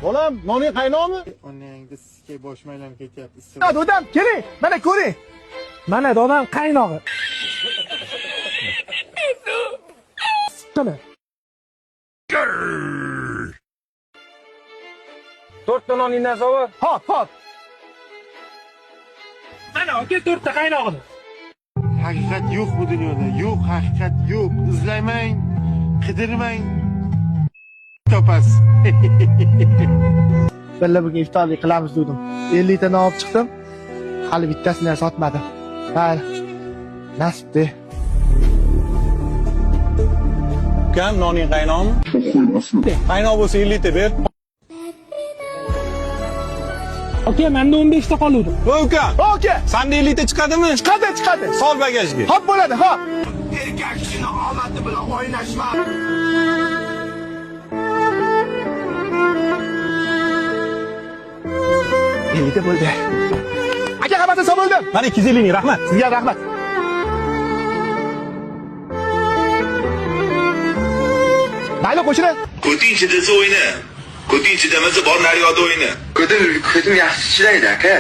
Bolam, noning qaynoqmi? Onangni sikay boshim aylanib ketyapti. Issiq. Dodam, keling, mana ko'ring. Mana dodam qaynog'i. Mana. To'rtta noningdan sovur. Hop, hop. Mana aka to'rtta qaynog'ini. Haqiqat yo'q bu dunyoda. Yo'q, haqiqat yo'q. Izlamang, qidirmang. Topasiz. Birla bugun iftorlik qilamiz dedim. 50 ta non olib chiqdim. Hali bittasini ham sotmadim. Mayli. Nasibdi. Ukam, noning qaynoqmi? Qaynoq bo'lsa 50 ta ber. Aka, menda 15 ta qoluvdi. Voy ukam, Aka, sanda 50 ta chiqadimi? chiqadi, chiqadi. Sol bagajga. Hop bo'ladi, hop. Erkak kishini omadi bilan o'ynashma. 50 ta bo'ldi. Aka, hammasi so'mildi. Mana 250 ming, rahmat. Sizga rahmat. Mayli qo'shilin. Ko'ting chidasa o'yna. Ko'ting chidamasa bor naryoqda o'yna. Ko'tim, ko'tim yaxshi chidaydi aka.